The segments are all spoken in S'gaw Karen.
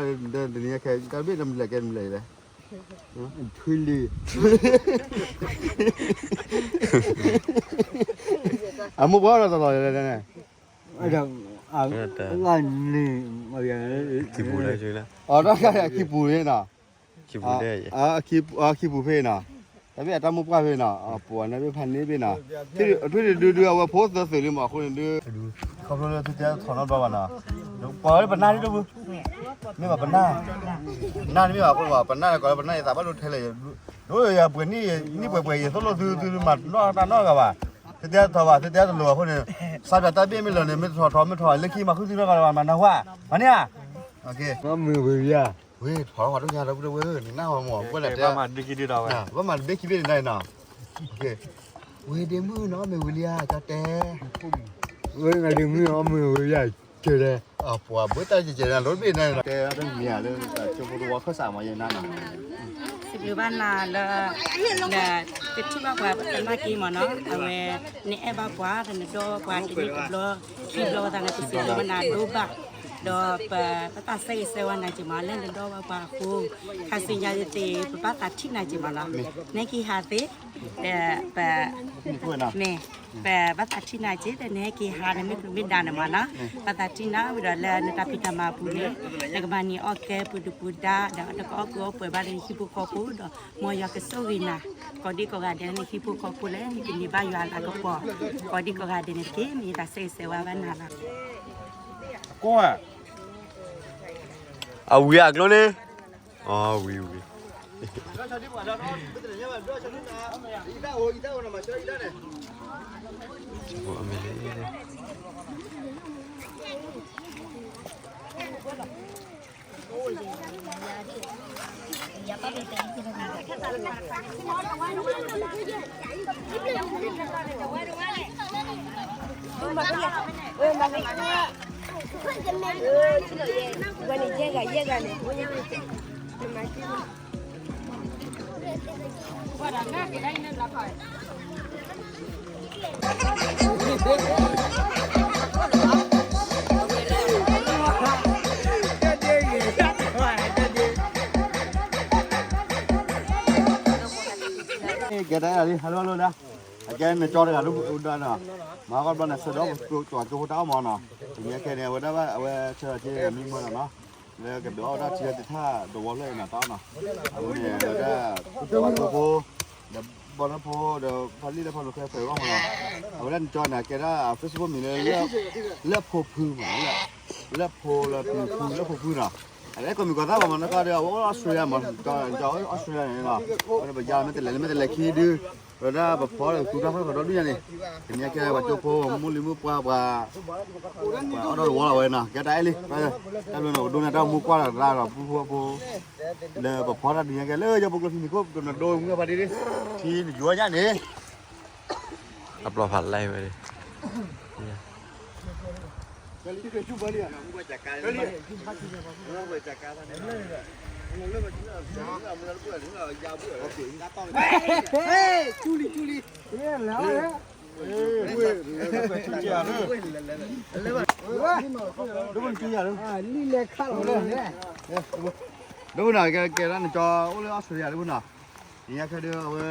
ဒီးတနံၤခဲ တၢ်တဘ့ၣ်တမုၢ်လဲၣ်ကဲတမုၢ်လဲၣ်လဲၣ်, ထွံလံ, အမိၢ်ပှၢ်လီၤတလီၤလဲၣ်န့ၣ်, လၢန့ၣ်, အတၢ်ခံပူၤလၢ, ခံပူၤလၢ, ခံပူၤဖဲနီၤ, တၢ်ဘ့ၣ်အတၢ်မိၢ်ပှၢ်ဖဲနီၤ, အပူၤအန့ၣ်ဘ့ၣ်ဖးန့ၣ်ဘ့ၣ်နီၤ, ထွံဒုဒုဒုအဝဲဖိသၢသုးလံမးအဃိန့ၣ်ဒု, ခီဖျိလၢသုတဲထီၣ်နီတဘျီဘၣ်နီၤ, ပှၤဝဲပနၢ်ဒ်တဘူ, မ့ၢ်ဘၣ်ပနၢ်, ပနၢ်တမ့ၢ်ဘၣ်အဃိဘၣ်, ပနၢ်န့ၣ်ကီးလၢပနၢ်ယသးဘၣ်ဒိထဲလဲၣ်, ဒိယပှဲၤနံၣ်, နံၣ်ပှဲၤပှဲၤယသိၣ်လိသုသုမၤနီၣ်တၢ်နီတဂၤဘၣ်, သုတဲထီၣ်ဘၣ် သုတဲတလိၤအဃိန့ၣ်, စးပၠးတၢ်ဘ့ၣ်မ့ၢ်လၢာ်န့ၣ် မ့ၢ်တထီၣ်ထီၣ်မ့ၢ်ထီၣ်လၢခံမၤဃုသံနီတဂၤဘၣ် မၤနၢ်ဟူဧါ, မၤန့ၢ်ဧါ, မ့ၢ်ဝဲယါ ဝ့ၢ် ထီၣ်ထီၣ်ဝဲဒိၣ်ညါဒီပုၢ်ဒီဝဲၢ် နနၢ်ဟူမး ပှဲၤလၢတဲ ဘၣ်မၤတဘ့ၣ်ခံဘ့ၣ်န့ၣ်နီၤ, ဝ့ၢ်ဒ့မုၣ်နီၤ မ့ၢ်ဝံၤလံဧါ ကၠီတဲ, ဝ့ၢ်ဒ့မုၣ်နီၤ မ့ၢ်ဝံၤလံဧါ ကၠီတဲ, ပှၤဘၣ်တၢ်ကဲကဲလီၤတဘ့ၣ်န့ၣ်နီၤ တဲမ့ၢ်ဧါလၢ ကၠိဖိတဝီခၢၣ်စးမးယဲနၤနီၤ စံးဘျုးဘၣ်နၤလၢ နကထံၣ်ဘၣ်ပှၤပသနာ်က့မးနီၤ အဝဲ နအဲၣ်ဘၣ်ပှၤ ဒီးနဒီဘၣ်ပှၤတနံၤတဘျီ ခံဘျီသးန့ၣ် ပစံးဘျုးဘၣ်နၤဒိၣ်ဘၣ်, ဒီးပဘၣ်သးဆၢဂ့ၤဆၢဝါနၤက့မး လၢနဒီဘၣ်ပှၤအဃိ, ခါဆူညါသ့ၣ် ပဘၣ်သးထံၣ်နၤက့မးနီၤ, နဟဲက့ၤဟးသ့, ဒီးပ မ့ၢ် ပဘၣ်သးထံၣ်နၤက့ ဒီးနဟဲက့ၤဟးန့ၣ် မ့ၢ်မ့ၢ်ဒါန့ၣ်မးနီၤ, ဘၣ်သးထံၣ်နၤဝံၤဒီးလၢနတၢ်ဖံးတၢ်မၤအပူၤန့ၣ် နကမၤန့ၢ်အီၣ်ကဲပူၤဒုးပူၤဒါ ဒီးနကအီၣ်ကုၢ်အီၣ်ပှဲၤဘၣ်လၢနဟံၣ်ဖိဃီဖိဒီး မ်ယွၤကဆိၣ်ဂ့ၤနၤ ကိးဒံကိးဂၤဒဲးလၢနဟံၣ်ဖိဃီဖိလၢနကန့ၢ်ဘၣ်ယွၤအလၤကပီၤ ကိးဒံကိးဂၤဒဲးန့ၣ်တက့ၢ် မ့ၢ်ယတၢ်ဆၢဂ့ၤဆၢဝါဘၣ်နၤလီၤ. အဝံၤအကျိန့ၣ်, အဝံၤဝံၤ, ကဲတၢ်အဲၣ်လံ hello hello ဒၣ်, အကဲနကၠီတဂၤဒိၣ်ဒၣ်နီၤ, မၤဟီၣ်ဘျီန့ၣ် ဆၢဒီးကၠီကၠိဖိတၢ်အီၣ်မးနီၤ, တနံၤအခဲန့ၣ် အဝဲဒၣ်ဘၣ် အဝဲဆၢဒီးက့ၤမံမၢနီၤနီၤ, လၢကဒုးအီၣ်ဝဲဒၣ်ထံတထၣ်တဝီဖျၢၣ်အံၤနီၤ တၢ်အီၣ်နီၤ, အဝဲန့ၣ် အဝဲဒၣ် ကၠီဖိ ဒီးဘီလၢဖိ ဒီးဖးလံၣ်လၢဖးလိၤခဲဖဲးဂီၢ်မးနီၤ, အဝဲဒၣ်နကၠီန့ၣ် ကဲဒၣ် Facebook မံၤလၢ လၢဖိဖုမး, လၢဖိလၢဖုဖု လၢဖိဖုနီၤ, အဝဲကိးမံၤကိးသၣ်ဘၣ်မးနီၤ, ကီၢ်ဒီး အဝဲအိၣ်လၢအီစထြ့လယါမး, ကၠီအိၣ်အီစထြ့လယါန့ၣ်နီၤ, အဝဲဒၣ်ပယါမ့ၢ်တလဲၤလၢမ့ၢ်တလဲၤခံဒု ဝဲဒၣ်ပဖီဒီးသူတၢ်ဖီၣ်ဃီဒီဒူၣ်ညါန့ၣ်, တနံၤအခဲပှၤကၠိဖိ မိၢ်လံၤမုၣ်ပှၢ်ပှၤ ပှၤအီၣ်ဒီးတဝီလီၤဝဲနီၤ, ကဲတၢ်အဲၣ်လံ, တၢ်ဘျုးနီၤ ပဒိးန့ၢ်တၢ်မူကွၢ်ဒီးတၢ်ဒီးပူဖိဖိ, လၢပဖီတၢ်ဒုးညါကဲလၢယပကျိချံန့ၣ်ခိၣ် ပနဒိမုၢ်ဖးဒ့ဒ့, ထံနယိညါန့ၣ် အပျီဖးလဲၢ်ဝဲ ဒိၣ်ပူၤနီၤ ကဲကဲဒၣ်နကၠီအိၣ်လၢအီစထြ့လယါဒိၣ်ပူၤနီၤ, နံၤညါခဲဒုးအဝဲ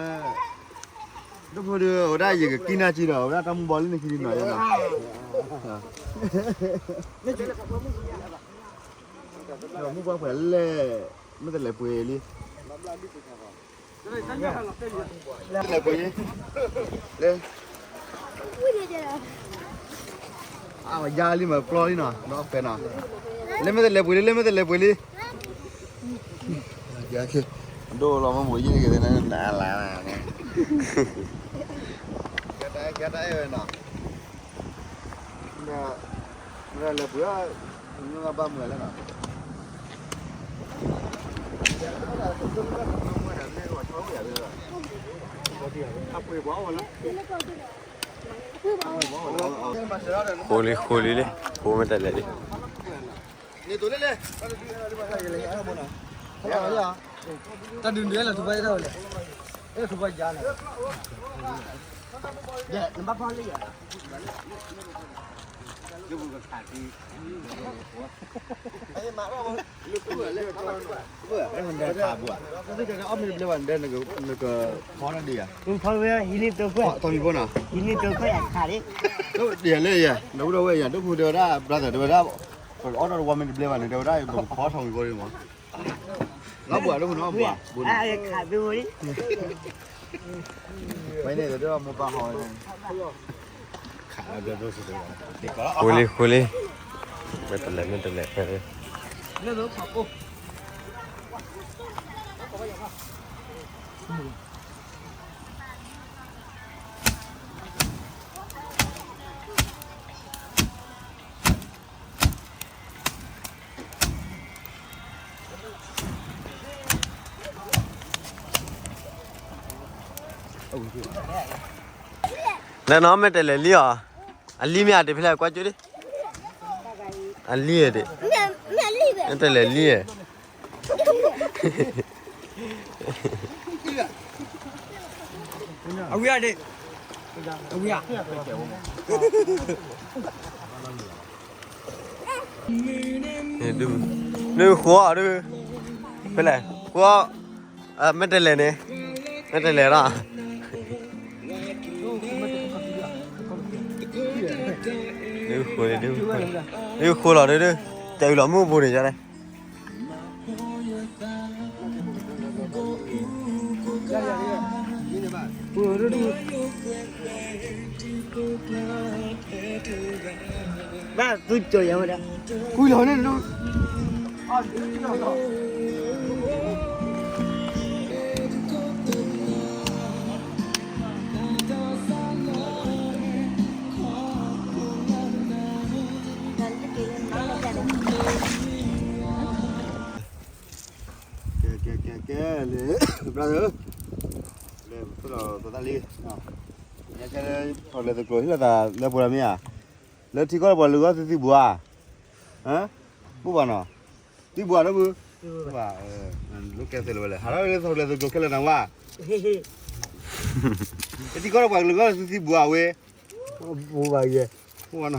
ဒိၣ်ဖိဒုး အဝဲဒၣ်ယကကံၢ်နၢ်ကံဒီး အဝဲဒၣ်တၢ်မူဘီလၢနခံဒုနီၤ, မူဘီပှဲၤလဲၣ်, မ့ၢ်တလဲၤပှ့ၤလံ, လဲၤပှ့ၤလံ, လဲၤ အဝဲယါလံမးပျီလံနီၤ, ဒီးပဲနီၤ, လၢမ့ၢ်တလဲၤပှ့ၤလံ, လၢမ့ၢ်တလဲၤပှ့ၤလံ, ဒိၣ်လီၤမ့ၢ်မိၢ်ယံၢ်က့ၤသ့ၣ်နၤလၢ, ကဲတၢ်အဲၣ်ဝဲနီၤ, မ့ၢ်လဲၤပှ့ၤ, မ့ၢ်ဘၣ်မုာ်လဲၣ်နီၤ ဃိလံ ဃိလံလံ, ဃိမ့ၢ်တလဲၤလံ. တၢ်ဒုးဒုးလၢထူဘါယဲၢ်ထီၣ်လဲၣ်, လၢထူဘါယါလဲၣ်, နဘၣ်ဖီလံယါ. မ့ၢ်ခါဘၣ်, နကဖီနဒံးဧါ, ထီမံၤဖိနီၤ, ဒ်လဲၣ်ယဲ, ဒီပုၢ်ဒီဝဲၢ်ယၤ ဒိၣ်ဖုတဲဝဲဒၣ် brother တဲဝဲဒၣ်, ပအီၣ်တၢ်တဝီမ့ၢ်တဘျဲဘၣ်န့ၣ် တဲဝဲဒၣ် ပကဖီထီမံၤဖိဒံးမး, လီၤဘှးဒိၣ်ဖုနီၤဘှး, ဃိလံ ဃိလံ, မ့ၢ်တလဲၤ မ့ၢ်တလဲၤ လၢနီၤ မ့ၢ်တလဲၤလံအီၤ, အလံမ့ၢ်အတဖျဲၣ် ကွၢ်ကၠိဒံး, အလံဧါဒံး, မ့ၢ်တလဲၤလံဧါ, အဝံၤဧါဒံး, အဝံၤဧါ နဃိအီၤဒုး, ဖဲလဲၣ်, ဃိအီၤ, မ့ၢ်တလဲၤန့ၣ်, မ့ၢ်တလဲၤလီၤ, နဃိလီၤဒုး, တအုးလီၤမုၢ်အပူၤန့ၣ် ကန့ၣ် ဘၣ်သူကၠီၤယၤဝဲဒၣ်, ကွံာ်လီၤန့ၣ်, ကဲ ကဲ ကဲ ကဲ လဲၤ brother, လဲၤဖုလီၤသးလံ, ညါကဲလၢ ထီၣ်လဲၤသကျိၤဟ့ၣ်လီၤသးလၢပှၤမ့ၢ်ဧါ, လၢထံကီၢ်ပှၤလုၢ်ဂီၢ်သုသံဘှါ, ဘၣ်ဘၣ်နီၤ, သံဘှါလၢပှၤ, လိၣ်ကဲသ့လၢၤဝဲလဲၣ်, ဟးထီၣ်လၢထီၣ်လဲၤသကျိၤခဲလၢာ်နၤဝါ, လၢထံကီၢ်ပှၤလုၢ်ဂီၢ်သုသံဘှါဝဲ, ဘၣ်ဘၣ်ယဲ, ဘၣ်နီ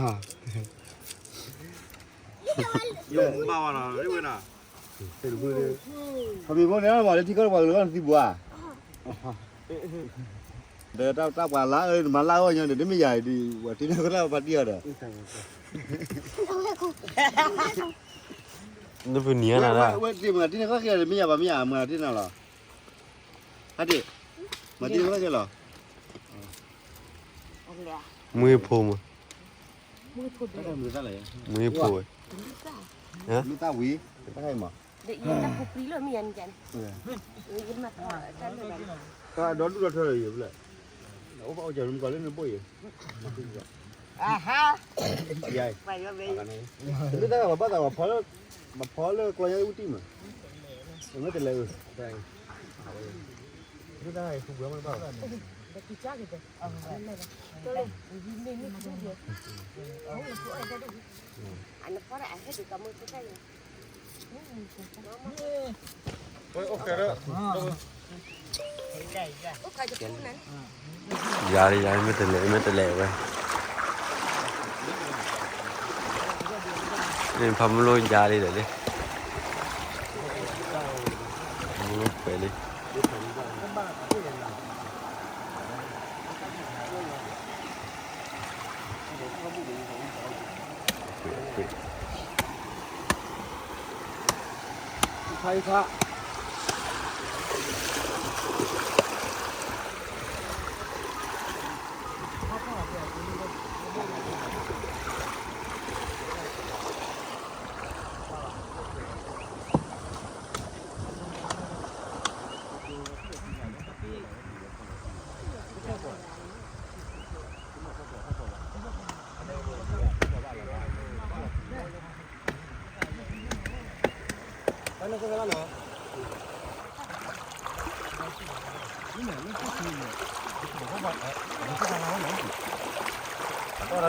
ၤ မ့ၢ်ဝဲနီၤ, ထီၣ်မံၤဖိန့ၣ် လၢထံကီၢ်ပှၤကလုာ်ဂီၢ်နသံဘှါ, ဒီးတၢ်ပှၤလၢအၢမၤလၢအဂီၢ်ညီဒီး တမ့ၢ်ယၤဒ် ပှၤတံၤန့ၢ်ကီၢ်လၢပှၤတံၤအီၤဒီး, နဖုနံၤဧါနၤ, ဝဲတံၤမၤတံၤန့ၢ်ကီၢ်က့ၤဒီး မ့ၢ်ယၤဘၣ်မ့ၢ်ယၤ မၤတံၤန့ၢ်လီၤ, ဟးတံၤ, မၤတံၤန့ၢ်ကီၢ်က့ၤလီၤ, မွေးဖို့မး, မွေးဖို့ဝဲ, ဟမ်, မ့ၢ်သၣ်ဝံၤ, တၢ်ဟဲမး, ဒီးဒူၣ်ဒီထၢလၢယဲ, အိၣ်ဘၣ်အိၣ်ကၢၤမုၢ်ကီၢ်လၢနဘိၣ်ယဲ, ယဲ, မ့ၢ်သၣ်ဝံၤဘၣ်သးဝဲဖီလၢ, ဘၣ်ဖီလၢကျီညါအူတံၢ်မး, မ့ၢ်တလဲၤအု, မ့ၢ်သၣ်ဝံၤဖုဘှါမ့ၢ်ဘၣ်, ယၤလံ ယၤလံ မ့ၢ်တလဲၤ မ့ၢ်တလဲၤဝဲ, မ့ၢ်ဖးမုၢ်လိယၤလံဒီးလံ, မုၢ်လိပှဲၤလံ.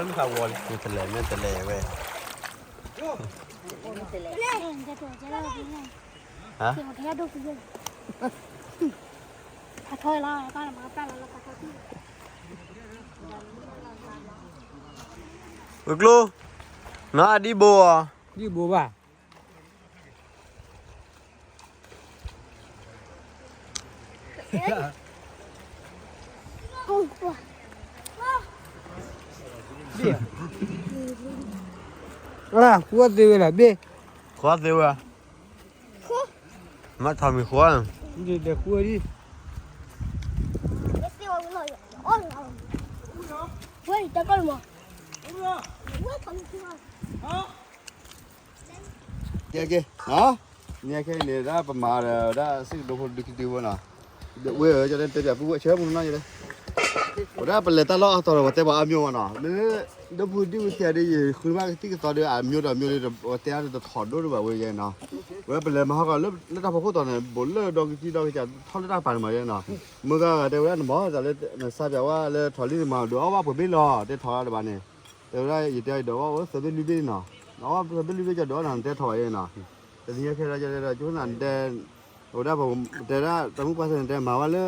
မ့ၢ်တလဲၤ မ့ၢ်တလဲၤဝဲ, ဟါ, ဝဲၤကျိၤ, နီၢ်အဒံၣ်ဘိဧါ, ဒံၣ်ဘိဘၣ်. အၢ ဃုအီၣ်သ့ဝဲလၢဘ့ၣ်, ဃုအီၣ်သ့ဝဲ, မ့ၢ်ထီၣ်မံၤဃုအီၣ်, ဒီးဃုအီၣ်ဒံၣ်. ကဲကဲ, နံၤခဲအံၤန့ၣ် ဒ်ပမၤဒီး ဒ်စံးကဒိဖိဒုခံဒုဖိနီၤ, ဝဲကတဲပၠးပုၢ်ဝဲၢ်ဆၢမုၢ်နီၤယဲ, ဝဲဒၣ်ပလဲၤတၢ်လီၢ်အါတီၤဒီး ပှၤတဲပှၤအါမျိၤမးနီၤ, မ့ၢ်ဒိၣ်ဖိဒံၣ်ဝဲခံဂၤဒီး ယဃုမးကသံၣ်ကသီဒီး အမျိၤဒီးမျိၤဒီး ပှၤတဲအါဒီးတထီၣ်ဒိၣ်ဒိၣ်ဘၣ်ဝဲယဲနီၤ, ဝဲပလဲၤမၤဟီၣ်ကီးလၢတၢ်ဖီခိၣ်တီၤန့ၣ် ဘူးလၢဒီကစံဒီကစၢ်ထီၣ်လၢတၢ်ပာ်န့ၣ်မးယဲနီၤ, မုၢ်ဂၤဂၤတဲဝဲဒၣ်နမၤတၢ်လၢ နစါပၠးဝဲလၢထီၣ်လံနမၤဒုးအီၣ်ဘၣ်ပှဲၤဘ့ၣ်လီၤ တဲထီၣ်လၢတဘၣ်န့ၣ်, တဲဝဲဒၣ် ယတဲအီၤဒုးအီၣ်ဝဲသၢဘ့ၣ်လွံၢ်ဘ့ၣ်နီၤ, အီၣ်သၢဘ့ၣ်လွံၢ်ဘ့ၣ်ကဒီးနီၤ နတဲထီၣ်ဘၣ်ယဲနီၤ, တနံၤညါခဲဒီး ကတဲဒီး ကၠိနၤတဲ, အဝဲဒၣ်တဲဒၣ်တၢ်မုၢ်ပှၢ်သ့ၣ်န့ၣ် တဲမၤဝဲလၢ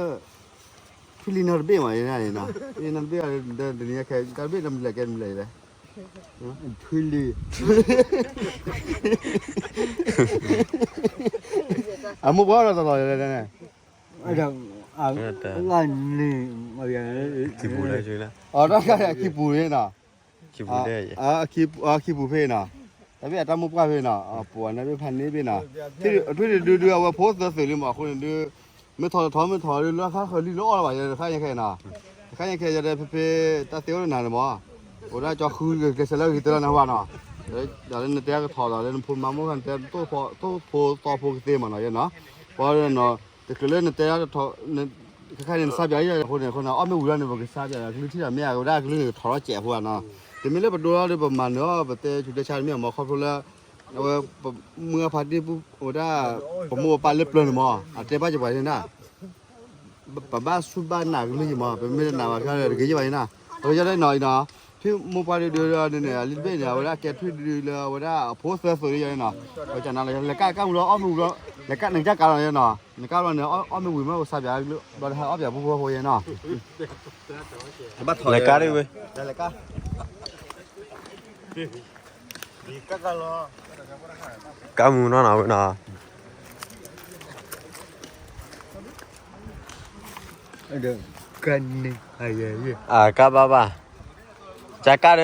ထွံၣ်လံနီတဘ့ၣ်မးယဲန့ၣ်နီၤ, ထွံၣ်လံနီတဘ့ၣ် တနံၤညါခဲ တၢ်တဘ့ၣ်တမုၢ်လဲၣ်ကဲမုၢ်လဲၣ်လဲၣ်, ထွံၣ်လံ အမိၢ်ပှၢ်ဒီးတလီၤလဲၣ်န့ၣ်, န့ၣ်, အတၢ်ခံပူၤလၢ, အတၢ်ခံပူၤန့ၣ်နီၤ, ခံပူၤန့ၣ်, ခံပူၤဖဲနီၤ, တၢ်ဘ့ၣ်အတၢ်မိၢ်ပှၢ်ဖဲနီၤ, အပူၤအန့ၣ်ဘ့ၣ်ဖးန့ၢ်ဘ့ၣ်နီၤ, ထွံၣ်ဒုဒုအဝဲဖိသၢသုးလံမး အဃိန့ၣ်ဒုး, မ့ၢ်ထီၣ်တထီၣ်မ့ၢ်ထီၣ်ဒုး လၢခါဃၢၤလံလၢအီၣ်လၢၤဘၣ်ယဲ တခါညါခဲနီၤ, တခါညါခဲယဲဒၣ်ဖဲဖဲ တၢ်သ့အိၣ်လၢနၤန့ၣ်မး, အိၣ်ဒၣ်ကၠီဃုကကျဲးစၢးလၢဂ့ၤတၢ်လၢနဟါနီၤ, ဒီးလၢနတဲကထီၣ်ဒီးလၢနဖိမါမိၢ်ခါန့ၣ် တဲတိၢ်ဖိသီဖိကသ့မးနီၤယဲနီၤ, ပှၤနီၤ, တချုးလၢနတဲ ခါခါန့ၣ် နစါပၠးအဃိန့ၣ် အီၣ်မ့ၢ်ဝံၤလီၤန့ၣ် ပကစါပၠးအကလုၢ်ထံၣ်ဒီးမ့ၢ်အကဝဲဒၣ်အကလုၢ်န့ၣ် ကထီၣ်ထီၣ်စဲးဖိနီၤ, တမ့ၢ်လၢပဒိလီၤဒီးပမၤနၢၤအီၤ ပတဲဆူးတဲဆါတမ့ၢ်မး ခီဖျိလၢ အဝဲ မုၢ်အဖါတံၢ် ဝဲဒၣ် ပမိၢ်ပပၢ်လၢပျၢၤန့ၣ်မး အတဲဘၣ်က့ၤပှၤန့ၣ်ဒၣ် ပဘၣ်ဆူၣ်ဘၣ်နးကလုၢ်ယံၤမး ပမ့ၢ်တနာ်ဘၣ်ခဲလၢာ်တဂ့ၤယံၤဘၣ်န့ၣ်နီၤ, အဝဲယဲဒၣ်နီၤအံၤနီၤ, ထွံၣ်မိၢ်ပှၢ်ဒုဒုန့ၣ် အလံတဘ့ၣ်န့ၣ် အဝဲဒၣ်ကဲထွံၣ်ဒုလၢအဝဲဒၣ်အဖိသၢသိးလံယဲန့ၣ်နီၤ, ပကနၤလီၤ လဲၤကၣ်ကၣ်မူလီၤ အီၣ်မ့ၢ်ဝံၤလီၤ လဲၤကၣ်နကၢ်ကးလီၤယဲနီၤ, နကၢ်လီၤန့ၣ် အီၣ်မ့ၢ်ဝံၤမ့ၢ်ကစါပၠး ဘျီတဟါအီၣ်ပၠးပူဖိဖိယဲနီၤ, လဲၤကၣ်ဒ်ဝဲ လဲၤကၣ် ကၣ်မူနီၤနီၤဝဲနီၤ, ကၣ်ဘၣ်ဘၣ်, ကၢ်ကၢ်ဒီး ကၢ်လီၤဒီ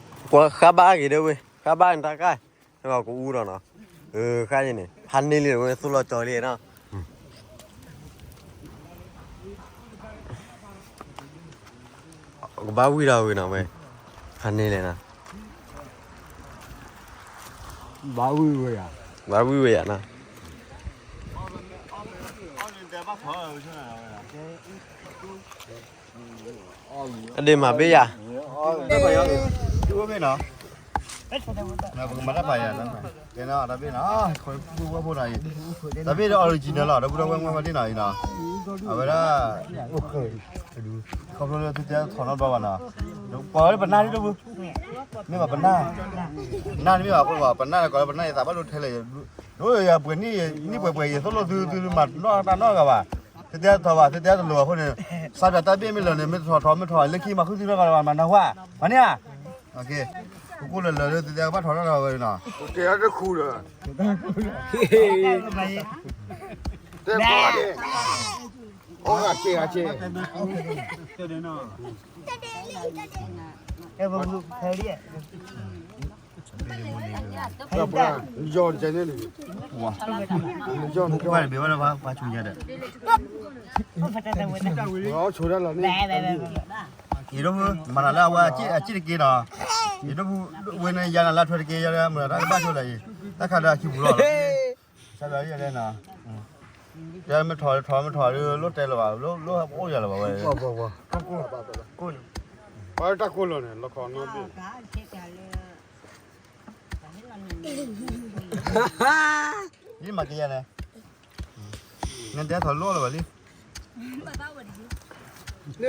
း, ပှၤဃၣ်ဘၣ်ဂ့ၤဒီးဝဲ ဃၣ်ဘၣ်နတၢ်ကၢ်, ကအူဒီးနီၤ, ဃၣ်န့ၣ် ဖးန့ၢ်လံဝဲသူၣ်လီၤကၠီလံနီၤ ကဘၣ်ဝံၤဒီးဝဲနီၤဝဲ, ဖးန့ၢ်လဲၣ်နီၤ, ဘၣ်ဝံၤဝဲယၤ, ဘၣ်ဝံၤဝဲယၤနီၤ, အဒ့မၤဘ့ၣ်ယၤ, ပကမၤတၢ်ဖးယၤ, တၢ်ဘ့ၣ်နီၤ, တၢ်ဘ့ၣ်ဒီး original လီၤ ဒီပုၢ်ဒီဝဲၢ်မ့ၢ်ဝဲဒ်နီၤအံၤနီၤ, အဝဲဒၣ် ခီဖျိလၢသုတဲထီၣ်နီတဘျီဘၣ်နီၤ, ပှၤဝဲလၢပနၢ်ဒ်တပူၤ, မ့ၢ်ဘၣ်ပနၢ်, ပနၢ်တမ့ၢ်ဘၣ်အဃိဘၣ် ပနၢ်လၢကီးလၢပနၢ်ယသးဘၣ်ဒိထဲလဲၣ်, ဒ်ယပှဲၤနံၣ်ပှဲၤပှဲၤ ယသိၣ်လိသုသုမၤနီၢ်တၢ်နီတဂၤဘၣ်, သုတဲတထီၣ်ဘၣ် သုတဲတလိၤဘၣ်အဃိန့ၣ်, စးပၠးတၢ်ဘ့ၣ်မ့ၢ်လၢာ်န့ၣ် မ့ၢ်တထီၣ်ထီၣ်မ့ၢ်ထီၣ် လၢခံမၤဃုသံနီတဂၤဘၣ် မၤနၢ်ဟူဧါ, မၤန့ၢ်ဧါ ကကိၣ်လၢာ်လၢာ်လၢသုတဲကဘၣ်ထီၣ်ထီၣ်ထီၣ်ဝဲနီၤ, တဲအီၤတခူဒီး, တဲဘၣ်န့ၣ်, အီၣ်ဂၤဆ့ဂၤဆ့, ယီၤတကဲန့ၣ်, ယီၤတကဲ, ဘ့ဝဲလၢပှၤဆူညါဒီး, ဆိဒၣ်လီၤန့ၣ်, ယဒိၣ်ဖု မၤတၢ်လၢအဝဲအစ့ၣ်တက့နီၤ, ယဒိၣ်ဖု ဝဲန့ၣ်ယၤနၤလၢထွဲတက့ ယၤမၤတၢ်ကဘၣ်ဆိလၢအံၤ, တၢ်ခါဒီးအခံပူၤလီၤ, စးလီၤယလဲၣ်နီၤ, တဲမ့ၢ်ထီၣ်ထီၣ်မ့ၢ်ထီၣ်ဒီး လိၣ်တဲလၢၤဘၣ် လိၣ်အိၣ်ယၤလၢၤဘၣ်ဝဲ, ပှၤတၢ်ကိၢ်လီၤန့ၣ် လီခီနီၣ်ဘ့ၣ် ယမၤက့ၤယၤန့ၣ်, နတဲထီၣ်လိၣ်လၢၤဘၣ်လံ, လၢ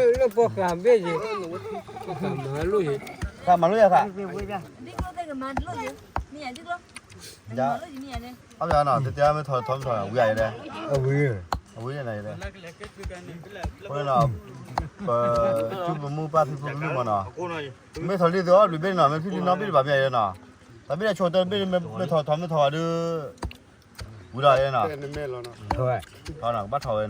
လၢပှၤဃာ်ဘ့ၣ်ယံၤ, ပှၤဃာ်မၤလိၣ်ယံၤ, ဃာ်မၤလိၣ်ယၤဃာ်, အီၣ်ပၠးနီၤ တတဲမ့ၢ်ထီၣ်ထီၣ်မ့ၢ်ထီၣ် ဝံၤယၤဒီး, အဝံၤ အဝဲန့ၣ် အဃိန့ၣ်နီၤ ပထံၣ်ပမိၢ်ပၢ်ဖံဖုကလုၢ်မးနီၤ, မ့ၢ်ထီၣ်လံသုအီၣ်ဘျုးဘ့ၣ်နီၤ, မ့ၢ်ဖံလံနီၣ်ဘ့ၣ်တဘၣ်မ့ၢ်ယဲနီၤ, တၢ်ဘ့ၣ်အဆိကတၢၢ်တဘ့ၣ် မ့ၢ်ထီၣ်ထီၣ်မ့ၢ်ထီၣ်ဝဲဒီး ဝံၤဒီးယဲနီၤ, ဘၣ်ထီၣ်ဝဲနီၤ, တၢ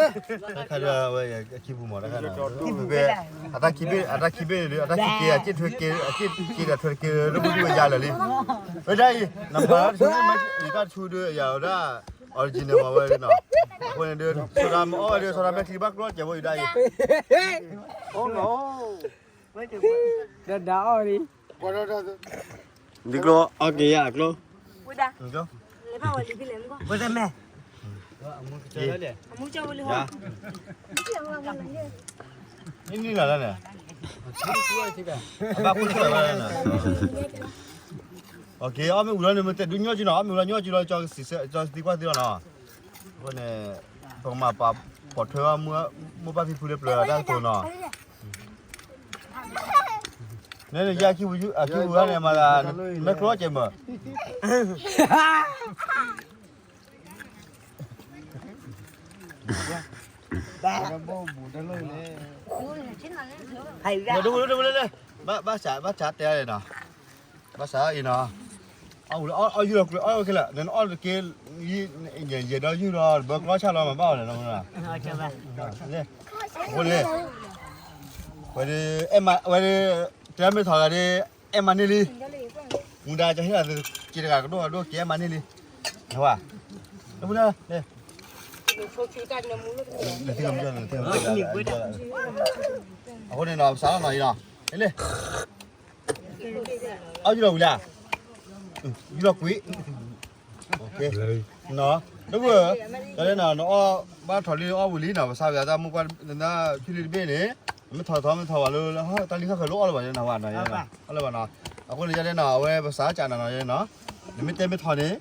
်ခါဒီးဝဲအခံပူၤမး တၢ်ခါဒီး အတၢ်ခံဘ့ၣ် အတၢ်ခံဘ့ၣ်န့ၣ်ဒီး အတၢ်ခံက့ၤ အစ့ၣ်ထွဲက့ၤ အစ့ၣ်က့ၤဒီးထွဲက့ၤ လၢမုၢ်ဒိၣ်ဝဲယါလၢာ်လံ, ဝဲဒၣ်အံၤ နမၤတၢ်တဆူ ယတၢ်တဆူဒီး ယၤဝဲဒၣ် original မးဝဲနီၤ, အဃိန့ၣ်ဒီး ဆီဒၣ်မ့ၢ်အီၣ်ဝဲဒီး ဆီဒၣ်မ့ၢ်ချံဘၣ်ကျီစဲးဖိယဒၣ်အံၤ, ဒီးဒါအီၣ်လံ ဒ်ကျိ အီၣ်က့ၤယၤအကျိ ဝဲတမဲာ် အမူကၠီဝဲလံဟီ နံၣ်နံၣ်လီၤလၢန့ၣ် အဘၣ်ခိၣ်ဆၢၣ်ဝဲန့ၣ်, အီၣ်မ့ၢ်ဝံၤလီၤန့ၣ် မ့ၢ်တဲဒုးညီကၠီနီၤ, အီၣ်မ့ၢ်ဝံၤလီၤညီကၠီလီၤ ကၠီသံကွၢ်သံလီၤနီၤ, အဃိန့ၣ် ပကမၤပာ်ပိာ်ထွဲအီၤ မိၢ်ပၢ်ဖံဖုလၢပျၢၤတၢ်ကတိၤနီၤ, နယဲၢ်ခံပူၤအခံပူၤန့ၣ် မၤသး မ့ၢ်ကျိစဲးမး ဒိၣ်ဒိၣ်ဒိၣ်ဒိၣ်လၢ ဘၣ်ဆၣ် ဘၣ်ဆၣ်တဲန့ၣ်နီၤ, ဘၣ်ဆၣ်အံၤနီၤ, အီၣ်ဝံၤလၢ အီၣ်ယုၢ်လီၤကွံာ် အီၣ်ဝဲခဲလၢာ် နအီၣ်တက့ၢ် ယဲၢ်ဒီးယုၢ်ဒီး ဘၢကျီဆၣ်လီၤ မၤဘၣ်အီၤလဲၣ်နီၤ, အဃိန့ၣ် ဝဲဒၣ် ဝဲဒၣ် တဲမ့ၢ်ထီၣ်ဂၤဒ် အဲၣ်မၤန့ၢ်လံ, မူဒါကဟ့ၣ်လီၤသု က့တဂၤကဒိၣ်ဒိၣ်က့ၤအဲၣ်မၤန့ၢ်လံ, နဝဲ လၢပူၤလၢ အဃိန့ၣ်နီၤ ပစးလီၤနီၤအံၤနီၤ, လၢ အီၣ်ယူၢ်လီၤဝံၤလံ, ယူၢ်လီၤကွံာ်, ဒိၣ်ဘုၣ်, တၢ်လၢနီၤ နအီၣ်ဘၣ်ထီၣ်လံ နအီၣ်ဝံၤလံနီၤ ပစးဝဲတၢ်မိၢ်ပှၢ် ဖံလံတဘ့ၣ်န့ၣ် မ့ၢ်ထီၣ်ထီၣ်မ့ၢ်ထီၣ်ဝဲလၢ တၢ်လံၣ်ခၢၣ်ဃၢၤလၢအီၣ်လၢၤဘၣ်နီၤ အီၣ်လၢၤဘၣ်နီၤ, အဃိန့ၣ် ယဲဒၣ်နီၤ အဝဲပစးကးနၤနီၤ ယဲနီၤ, နမ့ၢ်တဲမ့ၢ်ထီၣ်န့ၣ်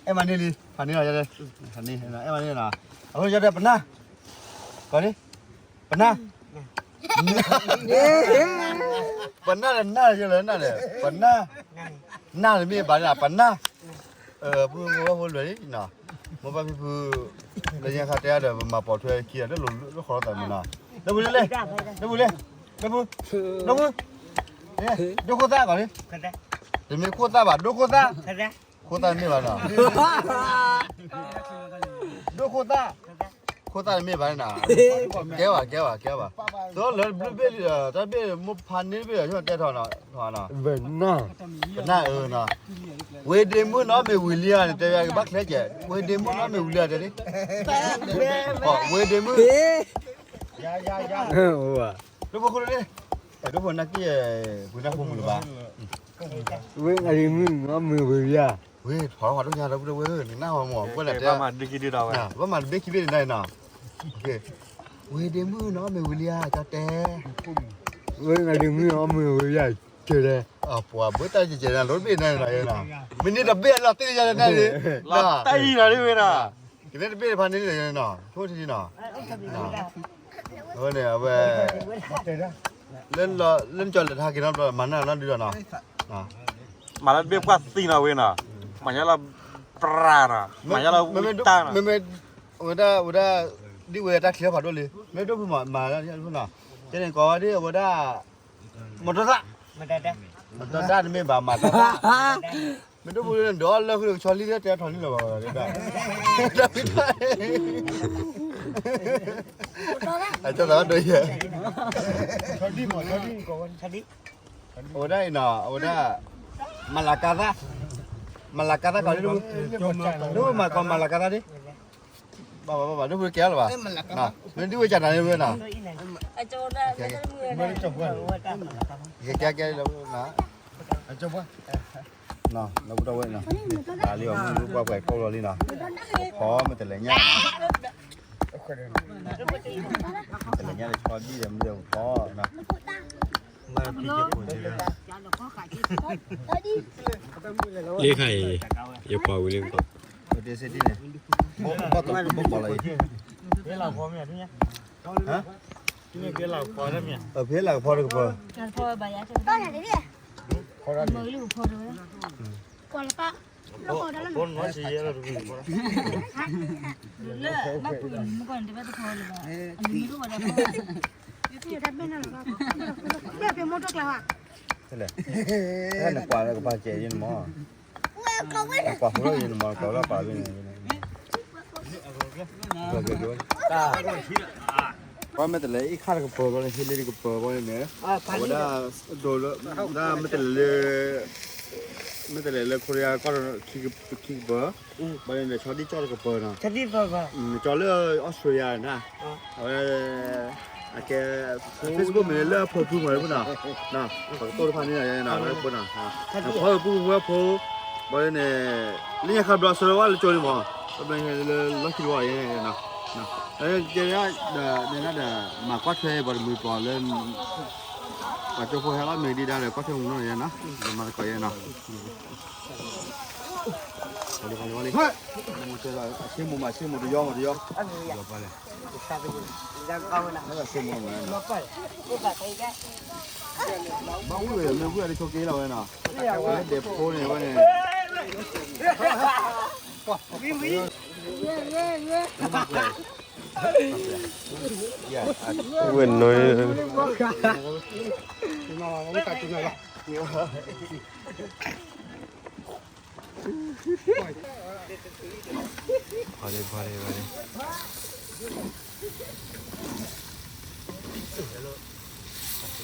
အဲၣ်မၤန့ၢ်လံ ဖးန့ၢ်နီၤ ယဲဒၣ်, အဲၣ်မၤန့ၢ်နီၤ, အဃိယဲဒၣ်ပနၢ်, ကီၤလံ, ပနၢ် ပနၢ်လၢနၢ်လၢယဲလၢနၢ်လဲၣ် ပနၢ်, နၢ်တမ့ၢ်ဘၣ်န့ၣ် ပနၢ်, ပဖိလၢာ်လံ, မိၢ်ပၢ်ဖံဖု, လၢညါခါတဲအါဒီး ပမၤပိာ်ထွဲခံဂၤ လၢလီၤလၢဃီသးမနီၤ, လၢပူၤလၢလဲၣ်, လၢပူၤလၢ, လၢပူၤ, လၢပူၤ, ဒိၣ်ခိၣ်သၣ်ကီၤလံ, တမ့ၢ်ခိၣ်သၣ်ဘၣ် ဒိၣ်ခိၣ်သၣ်, ခိၣ်သၣ်တမ့ၢ်ဘၣ်နီၤ, ဒိၣ်ခိၣ်သၣ်, ခိၣ်သၣ်တမ့ၢ်ဘၣ်န့ၣ်နီၤ, ကဲဘၣ် ကဲဘၣ် ကဲဘၣ်, သိလၢဘျုးဘ့ၣ်လံဒီး တၢ်ဘ့ၣ်မိၢ်ဖးန့ၢ်တဘ့ၣ်ဒီး ဆိတဲထီၣ်နီၤ, ပနၢ်အၢနီၤ, ဝ့ၢ်ဒ့မုၣ်နီၢ်မ့ၢ်ဝံၤလံဧါန့ၣ် တဲဝဲကဘၣ်ချဲကဲး, ဝ့ၢ်ဒ့မုၣ်နီၢ်မ့ၢ်ဝံၤလံဧါတဲလံ, ဝ့ၢ်ဒ့မုၣ်, ဒိၣ်ဖိခိၣ်လၢန့ၣ်, ဒိၣ်ဖိနၢ်က့ၢ်, ပနၢ်ဖိမုၣ်လၢၤဘၣ် ဝ့ၢ်ဒ့မုၣ်နီၢ်မ့ၢ်ဝံၤလံဧါ, ဝ့ၢ်ထီၣ်ဝဲဒိၣ်ညါဒီပုၢ်ဒီဝဲၢ်ဧၢ နနၢ်ဟူမး ပှၤလဲၤတဲ, ဘၣ်မၤတဘ့ၣ်ခံဘ့ၣ်န့ၣ်နီၤ, ဝ့ၢ်ဒ့မုၣ်နီၢ်မ့ၢ်ဝံၤလံဧါ ကၠီတဲ, ဝ့ၢ်ဒ့မုၣ်နီၢ်မ့ၢ်ဝံၤလံဧါ ကၠီတဲ, ပှၤဘၣ်တၢ်ကဲကဲးန့ၣ် လီၤတဘ့ၣ်န့ၣ်နီၤ, မ့ၢ်န့ၢ်တဘ့ၣ်လီၤတ့ၢ်ယၤန့ၣ်, လီၤတၢ်အံၤလီၤတ့ၢ်ဝဲနီၤ, ကန့ၢ်တဘ့ၣ်တဖၣ်န့ၣ်နီၤ, ဆိတံၢ်နီၤ, အဝဲန့ၣ် အဝဲ လၢနကၠီလဲၤတဟးက့ၤနီတဘျီ မၤနၢၤနီတဒုဒီးနီၤ, မၤလၢတဘ့ၣ်ပှၢ်သံနီၤဝဲနီၤ, မၤညါလီၤ ပြၤနီၤ, မၤညါလီၤဝံတၢ်နီၤ, မ့မ့ၢ် ဝဲဒၣ် ဝဲဒၣ် ဒ်ဝဲတၢ်ချံဖးဒိၣ်လံ, မ့ၢ်ဒိၣ်ဖုမၤ မၤနီၤ, ကဲန့ၣ်ကိးဝဲဒ်အဝဲဒၣ် မီၤတသၣ်, မီၤတသၣ်တမ့ၢ်ဘၣ် မၤတသၣ်, မ့ၢ်ဒိၣ်ဖုလၢဒီးလၢဃုကဆီလံလၢတဲထီၣ်လံလီၤဘၣ်, အကၢသးဒိယဲၢ် အဝဲဒၣ်အံၤနီၤ အဝဲဒၣ် မၤလၤကါသၣ်, မၤလၤကါသၣ်ကီးလံ, ဒိၣ်ဖုမၤကီးမၤလၤကါသၣ်ဒ်, ဘၣ်ဘၣ်ဘၣ်ဘၣ် ဒိၣ်ဖုကဲလီၤဘၣ်, မ့ၢ်ဒ်ဝဲကၢ်တၢ်န့ၣ်ဝဲနီၤ, ကဲကဲ လၢပူၤဒီဝဲနီၤ, လၢပူၤဒီဝဲနီၤ, လၢအမုၢ်ပှၢ်ပှဲၤကိးလီၤလံနီၤ, ဖီမ့ၢ်တလဲၤညါ, တလဲၤညါလၢဆီဒံၣ်ဒီးမုၢ်ဒီးဖီနီၤ လ့ခါအံၤ ယကွၢ်ဝံၤလံကီး, ဘၣ်တဘၣ်လီၤအံၤ, ဖဲလၢကဖီတကပၤ, ဖဲလၢကဖီတကပၤ, ဘၣ်ယၤ မ့ၢ်လၢဖီတဝဲ ကွၢ်လၢပၢ် လၢဖီတၢ်လၢ လၢဘၣ်ပူၤမုၢ်ကီၢ်န့ၣ်တဘၣ်တဖီလၢၤဘၣ် အမံၤတအိၣ်ဘၣ်ဒီး ဖဲမိၢ်တကျါဘၣ် နကွၢ်လၢကပၤကဲယဲနမီၢ် ကွၢ်ဖိလီၤယဲနမီၢ် ကွၢ်လီၤပာ်လၢန့ၣ် ပှၤမ့ၢ်တလဲၤအံၤခါတကပၤဘၣ်န့ၣ် ဟ့လ့တကပၤဘၣ်န့ၣ်န့ၣ် အဝဲဒၣ် ဒိးလၢ ဒၣ်မ့ၢ်တလဲၤလၢ မ့ၢ်တလဲၤလၢ Korea ကီၢ်ခံကပၤ ဘၣ်န့ၣ်န့ၣ် ဆီဒံၣ်ကၠီတကပၤနီၤ ကၠီလၢ Australia န့ၣ် အဝဲ အကဲ Facebook မ့ၢ်လၢအဖိဖုမ့ၢ်လၢပနီၤ ပကတိၢ်တဖၣ်န့ၣ်နီၤ လၢပနီၤ ဖီပူဖိဝဲဖိ ဘၣ်န့ၣ် လၢညါခါဘျီဆၢဝဲလၢကၠိန့ၣ်မး တဘျီလၢလီၢ်ခံတဝီယဲနီၤ ကဲဒၣ် ဒီးမၤကွၢ်ထွဲပှၤတမှံၤပှၤလၢ ပှၤကၠိဖိဟဲလီၤမ့ၢ်ဒံးဒၣ်ဒီးကွၢ်ထွဲမုၢ်နီၤယဲနီၤ မၤသကိးယဲနီၤ ဝါလံ ဝါလံ ဝါလံ ဆ့မိၢ်မး ဆ့မိၢ်တယီမးတယီ ဆ့မိၢ်မး ဘၣ်ဝံၣ်ဝဲမ့ၢ်ဝံၣ်အတဆိးက့လီၤဝဲနီၤ လၢဒဲးဖိန့ၣ်ဝဲန့ၣ် ဝဲနီၤ ဖီလံ ဖီလံ ဖီလံ ဘီလီၤလံ မ့ၢ်ဘီကဲလီၤ ပ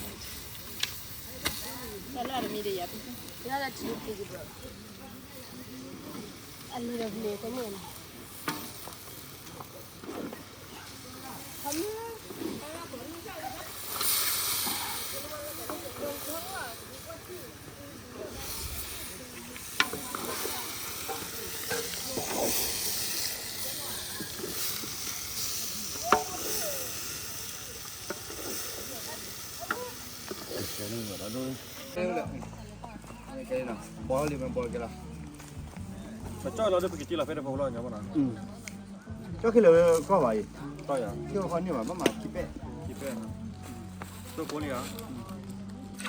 ကၠီလီၤဒီး ပကက့ၤလီၤဖဲတဖီလီၤ ညီမနီၤ ကၠီခံလၢာ်ကီၢ်ဘၣ်အံၤ ကၠီခံလၢာ်ကီၢ်န့ၢ်ဘၣ် ဘၣ်မၤခံပဲၣ် ခံပဲၣ် တိၢ်ဖိလံဧါ မၤ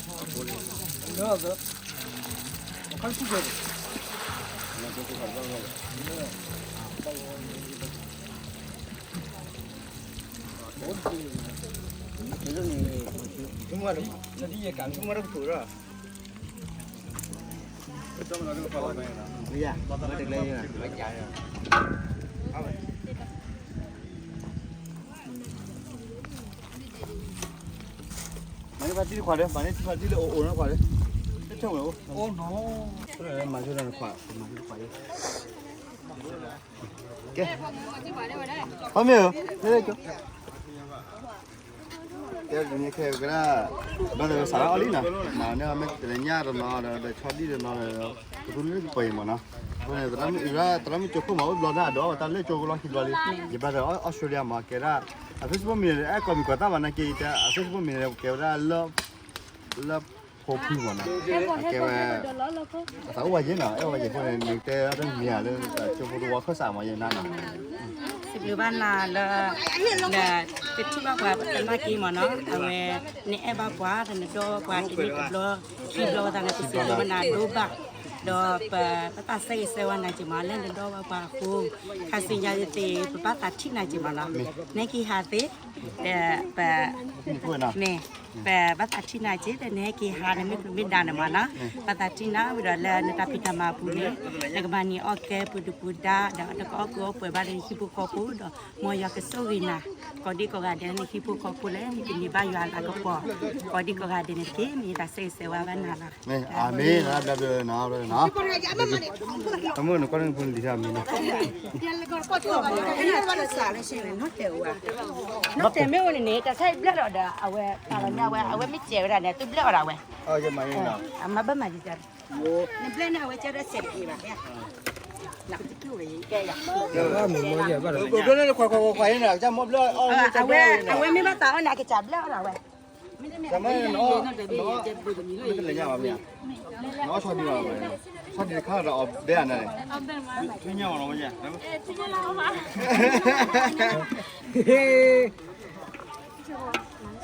န့ၢ်ဖါတံၢ်တခွးဒီး မၤန့ၢ်ဖါတံၢ်လၢအိၣ်အိၣ်နီၢ်ခွးဒီး တထီၣ်ဝဲအိၣ် မၤဆိဒီးနခွး မၤဆိဒီးခွး ကဲ ဖီမ့ၢ်ဧၢ ကဲ ဒ်န့ၣ်ခဲကဒၣ် ဘၣ်သးစးထီၣ်အီၤလံနီၤ မၤန့ၢ်မ့ၢ်တလဲၤညၣ်တနီၤဒီး ဆီဒံၣ်တနီၤဒီး ကသူလၢကပၤအံၤမးနီၤ အဃိန့ၣ် သရၣ်မုၣ်ကၠိခိၣ်မး အိၣ်ဘျီန့ၣ်အဒိး တၢ်လၢကၠိကလီၢ်ခံဘျီလံ ယဘၣ်ဒီး Australia မး ကဲဒၣ် အ Facebook မံၤန့ၣ် အဲၣ်ကိးမံၤကိးသၣ်ဘၣ်နာ်က့ အ Facebook မံၤန့ၣ် ကဲဝဲဒၣ်လၢ လၢဖိဖုမးနီၤ အကဲဝဲ အသးအိၣ်ဝဲယဲနီၤ အဲၣ်ဝဲယဲဖိန့ၣ် နတဲဒၣ်တမံၤဧါလၢ ကၠိဖိတဝီခၢၣ်စးမးယဲနၤနီၤ စံးဘျုးဘၣ်နၤလၢ ဒီး ကထံၣ်ဘၣ်ပှၤသနာ်က့မးနီၤ အဝဲ နအဲၣ်ဘၣ်ပှၤ နဒီဘၣ်ပှၤတနံၣ်တဘျီ ခံဘျီသးန့ၣ် ပစံးဘျုးဘၣ်နၤဒိၣ်ဘၣ် ဒီးပဘၣ်သးဆၢဂ့ၤဆၢဝါနၤက့ၤမး လၢနဒီဘၣ်ပှၤအဃိ ခါဆူညါသ့ၣ် ပဘၣ်သးထံၣ်နၤက့ၤမးနီၤ နဟဲက့ၤဟးသ့ ဒီးပ မ့ၢ် ပဘၣ်သးထံၣ်နၤက့ၤ ဒီးနဟဲက့ၤဟးန့ၣ် မ့ၢ်မ့ၢ်ဒါန့ၣ်မးနီၤ ဘၣ်သးထံၣ်နၤဝံၤဒီးလၢနတၢ်ဖံးတၢ်မၤအပူၤန့ၣ် နကမၤန့ၢ်အီၣ်ကဲပှၤဒုၣ်ပှၤဒါ ဒီးတကအီၣ်ကုအီၣ်ပှဲၤဘၣ်ဒီးနဟံၣ်ဖိဃီဖိဒီး မ်ယွၤကဆိၣ်ဂ့ၤနၤ ကိးဒံကိးဂၤဒဲးလၢနဟံၣ်ဖိဃီဖိလၢနကန့ၢ်ဘၣ်ယွၤအလၤကပီၤ ကိးဒံကိးဂၤဒဲးန့ၣ်တက့ၢ် မ့ၢ်ယတၢ်ဆၢဂ့ၤဆၢဝါဘၣ်နၤလီၤ အၤမ့ၣ် တၢ်ဘျုးနၤ တၢ်မုၣ်နကွၢ်န့ၣ်ဖိလံၤထါမံၤနီၤ နီၢ်တဲာ်မ့ၢ်အိၣ်န့ၣ်န့ၣ် တၢ်ဆါအံၤဘျဲၣ်ထီၣ်ဒီး အဝဲတၢ်လီၤမ့ၢ်အဝဲ အဝဲမ့ၢ်စဲးဝဲဒၣ်န့ၣ် သုဘျဲၣ်အီၤဒၣ်ဝဲ အမၤဘၣ်မၤယံၤတၢ် နဘျဲၣ်န့ၣ်အဝဲကဲဒၣ်စဲးတက့ၢ်ဘၣ် အဝဲ အဝဲမ့ၢ်ဘၣ်သးအီၣ်န့ၣ် အကစၢ်ဘျဲၣ်အီၤဒၣ်ဝဲ မ့ၢ်တလဲၤညါဘၣ်မ့ၢ် နအီၣ်ဆီဒံးဘၣ်ဝဲ ဆီဒံးတခါဒီးအီၣ်ဘဲအနၤန့ၣ် ထွံၣ်ညါအီၤလီၤဝဲညါ ထွံၣ်ညါလီၤဝဲ ဟ့ၣ်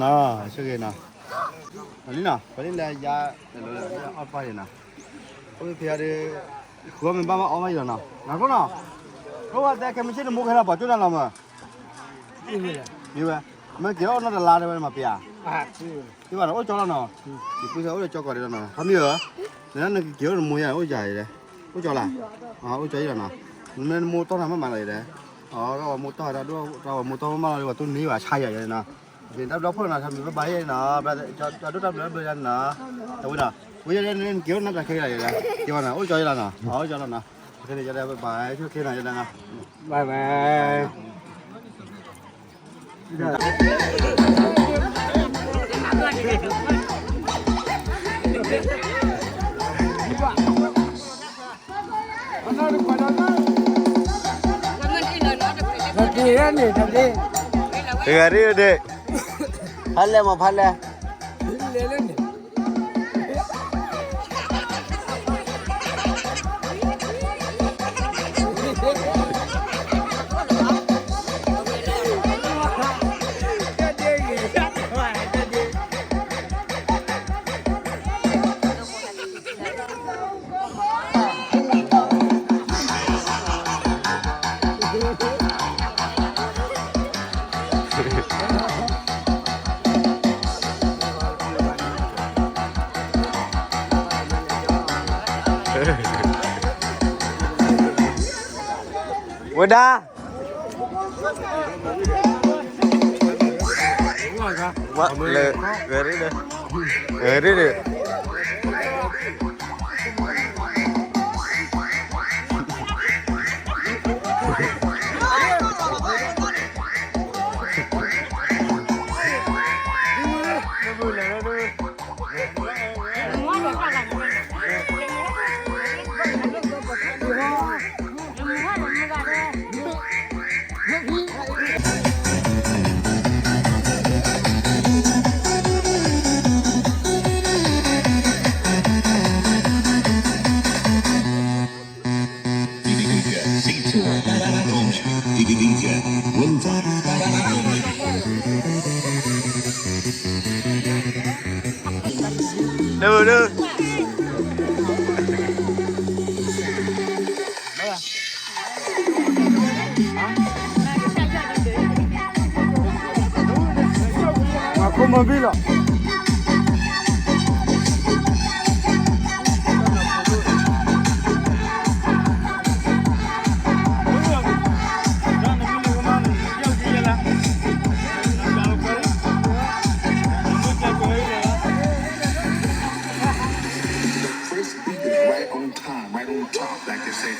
နီၤ, ဆိၣ်ဂ့ၤနီၤ, လံနီၤ, ပှၤလံလၢယါ, အီၣ်ပၢ်ယနီၤ, အိၣ်ဖဲယါဒီး, ဃုအီၣ်မ့ၢ်ဘၣ်ဘၣ်အီၣ်ဘၣ်ယီၤနီၤ, နၤကျိနီၤ, ကဲ ခဲမုၢ်ဆ့ၣ်နမိၢ်ကဟဲလီၤပှၤကၠိၣ်နၤလီၤမး, မ့ၢ်ဝဲ, မ့ၢ်က့ၤအီၣ်နီတလါတဲဝဲမၤပျါ, ယဘၣ်နအိၣ်ကၠီလီၤနီၤ, ယပုၢ်စၢ်အိၣ်ဒီးကၠီကီးဒံးလီၤနီၤ, ခီမ့ၢ်ဧၢ, နနကက့ၤအိၣ်နမိၢ်ယၤအိၣ်ယၤယဲ, အိၣ်ကၠီလီၤ, အိၣ်ကၠီယလီၤနီၤ, နမ့ၢ်နမိၢ်တီၢ်နၤမးမးလီၤယဲ, အတၢ်ဝဲမိၢ်တီၢ်, တၢ်ဝဲမိၢ်တီၢ်မးမးလီၤ ပှၤတူၢ်န့ၢ်ဘၣ်ဆါယၤယဲနီၤ, တၢ်ဘျုးဖှိၣ်နီၤ ထါမံၤဘၣ်ဘၣ်ယဲနီၤ, တၢ်ဒိၣ်တၢ်ဘျုးဘျုးယဲနီၤ, တဝဲနီၤ, ဝဲယဲန့ၣ်နက့ၤအိၣ်နီတခါလီၤယဲ, က့ၤဝဲနီၤ အိၣ်ကၠီယလီၤနီၤ, အိၣ်ကၠီလီၤနီၤ, ခဲန့ၣ်ယဲဒၣ်ဘၣ်ဘၣ် ခဲန့ၣ်ယဲဒၣ်နီၤ, bye bye. တဂၤရ့ၣ်ဒၣ်, ဖးလဲၢ်မးဖးလဲၢ်, လဲၢ်လၢန့ၣ် ဝဲဒၣ် ဝဲလၢ, ဂဲၤရ့ၣ်လၢ, ဂဲၤရ့ၣ်လၢ. Right on time, right on top, like they say.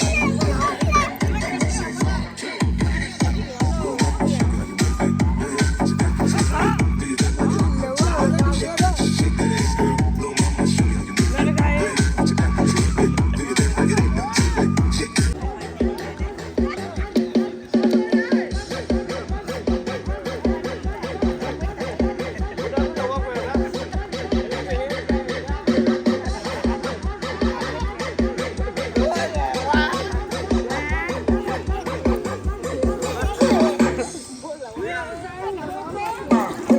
မၤ